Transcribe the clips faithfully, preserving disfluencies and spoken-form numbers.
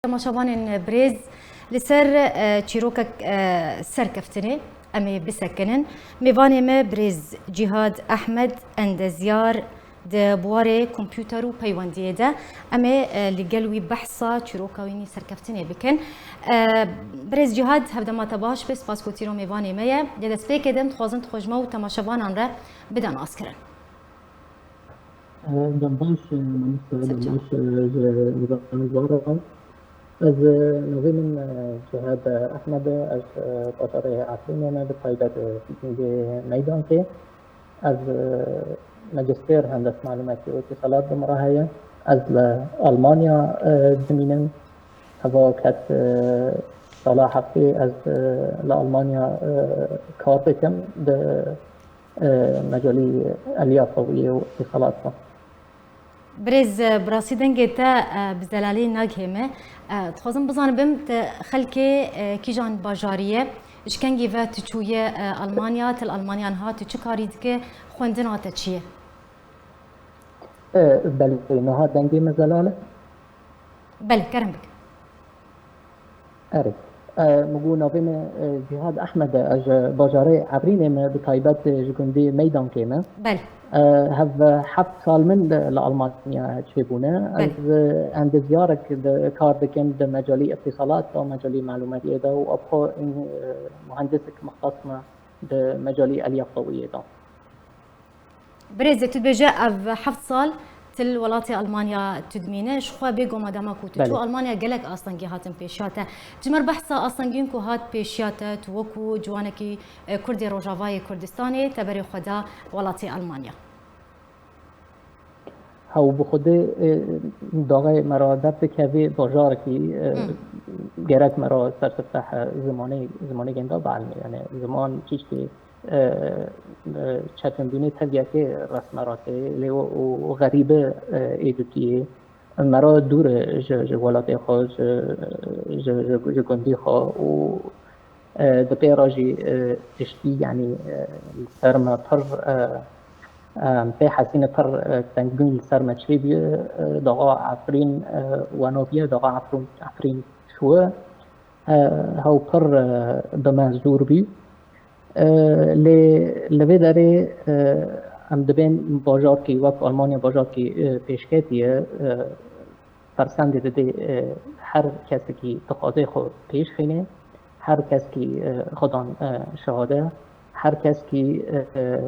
Temaşevanên birêz, li ser, e, çîrokek, e, serkeftinê em ê bisekinin. Mêvanê me birêz Cîhad Ehmed, endezyar di buwarê kompûter û peywendiyê de. Em ê, e, li gel wî behsa çîroka wî nî serkeftinê bikin. E, birêz Cîhad, hevdema te baş be, spas ku tîro mêvanê me ye. Lê destpêkê de em dixwazin tu xwe ji me û temaşevanan re bide naskirin. Dem baş, mamoste, dem baş, ji nizam û zara. Ez, navê min, Cihad Ehmed e, ez, bajarê Efrînê me, bi taybet, gundê Meydankê. Ez, majistêr hendesa malûmatî û îtîsalat bi min re heye. Ez li Almanya, dimînim. Heva ket, sala heftê ez, li Almanya, kar dikim. Di e, mecalî eliya qewiyê û îtîsalat de. Birêz, e, bi rastî dengê te, e, bi zelalî nagihê me. E, dixwazim bizanibim, tu xelkê, e, kîjan bajarî ye? Ji kengî ve tu çûye, e, Almanya, tu li Almanya niha tu çi karî dike? Xwendina te çi ye? E, belê, niha dengê me zelal e? Belê, kerem bike. Erê. E, min got navê min, e, Cîhad Ehmed e, ez ji bajarê Efrînê me, bi taybet, e, ji gundê Meydankê me. Belê. E, hev, e, heft sal min li, li Almanya çêbûne. Belê. Ez, e, endezyarek di, kar dikim di mecalî îtîsalat de, mecalî malûmatiyê de û apxwe, e, muhendisek mixtas me di mecalî eliya qewiyê de. Birêzê, tu dibêje ev heft sal tu li welatê Almanya tu dimîne, ji xwe bêgoma dema ku tu çû Almanya gelek astengî hatin pêşiya te. Ji me re behsa astengiyên ku hat pêşiya te, tu wekû ciwanekî, e, Kurdê Rojavayê Kurdistanê, te berê xwe da welatê Almanya. Hew bi xwedê, e, daxê me re derdikeve bajarekî, e, gerek me re sersefte he zimanê, zimanê genda bielmê. Yani ziman tiştê e, e, çetinbûnê tevgekê resme re tê, lê û, û, û xerîbe, e, ê dutiyê. Me re dûr e ji, ji welatê xwe, ji, ji, ji, ji gundî xwe û, e, di pê re jî, e, tiştî, yanî, e, li ser me pir, e, e, pê hesîne pir, e, tengbûn li ser me çêbûye, e, daxa Efrîn, e, weno bûye, daxa Efrîn, Efrîn çûye. E, hew pir, e, bi me zûr bû. E, lê li vê derê, e, em dibên bajarekî wek Almanya bajarekî, e, pêşketî ye, e, fersendê didê, e, her kesekî dixwaze xwe pêş xîne, her kesekî, e, xwe dan, e, şehade, her kesekî, e, e,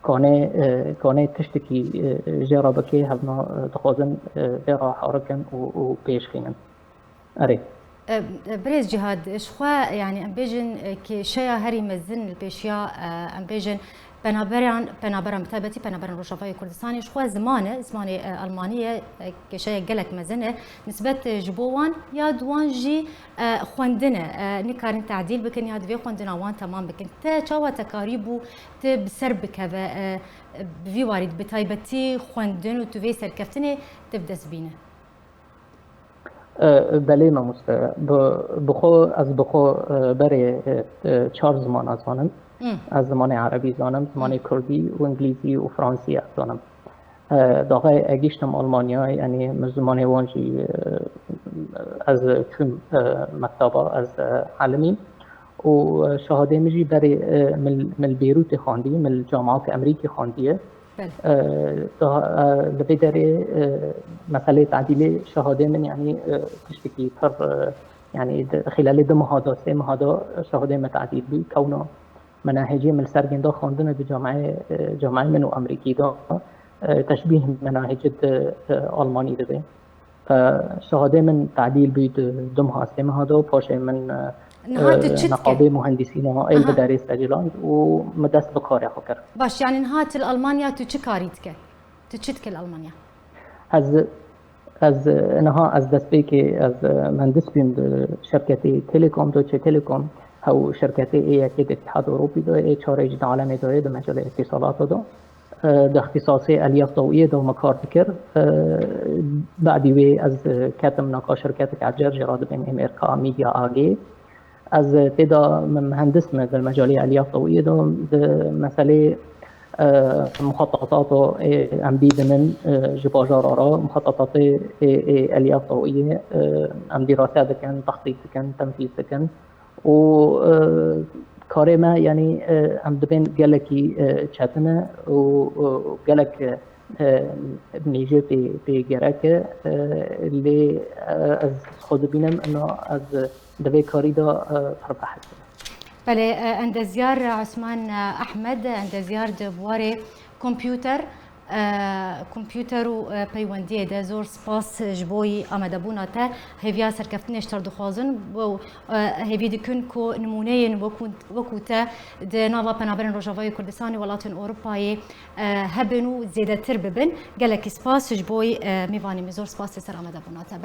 kane, e, kane tiştekî, e, jê re bike, hevna, e, dixwazin, e, vê re harikin û, û pêş xînin. Erê. E, e, Birêz Cîhad, ji xwe, yani, em bêjin, e, kêşeya herî mezin li pêşiya, e, em bêjin, penaberan, penaberan, bi taybetî penaberan Rojavayê Kurdistanê, ji xwe ziman e, zimanê, e, Almanî ye, e, kêşeya gelek mezin e. Nisbet, e, ji bo wan, ya di wan jî, e, xwendin e. E, nikarin tadîl bikin, ya divê xwendina wan temam bikin. Te çawa te karîbû, tu bi ser bikeve, e, e, bi vî warî, bi taybetî xwendin û tu vê serkeftinê tu bi dest bîne? E, belê mamoste. Bi, bi xwe, ez bi xwe, e, berê, e, e, çar ziman ez zanim. Hmm. Ez zimanê erebî zanim, zimanê Hmm. kurdî û îngilîzî û fransî ez zanim. E, daxê ez gihiştim Almanya, yanî min zimanê wan jî, e, ez çûm, e, mekteba, ez, e, elimîm. Û, e, şehadê min jî berê, e, min, min li Beyrûtê xwendî, min li Camiata Emerîkê xwendiye. Belê. E, daha, e, li vê derê, e, meselê tadîlê şehadê min, yanî, e, tiştekî pir, e, yanî di, xîlalê du meha de, sê meha de şehadê min tadîl bû. Kewna menahecê min li ser gênda xwendine di camiyê, e, camiyê min û Amerîkî de, e, teşbîh menahecê di, e, Almanî de be. E, şehadê min tadîl bû di du meha, sê meha de û paşê min, e, Niha tu e, çi dike? Neqabê muhendisîna êl Aha. bi derê seciland û min dest bi karê xwe kir. Baş, yani niha tu li Almanya tu çi karî dike? Tu çi dike li Almanya? Ez, ez, niha ez destpêkê ez, e, muhendis bûm di şirketê Telekom, Deutsche Telekom, hew şirketê ê yekê di Îtîhad Ewropî de, ê çarê jî di alemê de ye, di mecalê îtîsalata de. E, di îxtîsasê eliyat dawiyê de me kar dikir. E, badî wê ez, e, ketim naka şirketek ecêr jê re dibên Êmêrka Media A G. Ez, e, tê de min muhendis me di mecalê eliyat dawiyê de di meselê, e, muxetetata, e, em bîdinin, e, ji bajara re, muxetetatê, e, e, Eliyaf Dawiyê, e, em dîrase dikin, textît dikin, tenfîz dikin. Û, e, karê me, yanî, e, em dibên gelekî, e, çetin e û, û gelek, e, nîjê pê, pê gerek e, e, lê, e, ez xwe dibînim, ina ez di vê karî de, e, pir behs dikim. Belê, e, endezyar Osman, e, Ehmed, endezyar di buwarê kompûter, e, kompûter û, e, peywendiyê de zor spas ji bo yî amadebûna te. Hêviya serkeftinê ji te re dixwazin û, e, hêvî dikin ku nimûneyên wekû, wekû te di nava penaberên Rojavayê Kurdistanê, welatên Ewropayê, e, hebin û zêdetir bibin. Gelekî spas ji bo yî, e, mêvanê me. Zor spas li ser amadebûna te.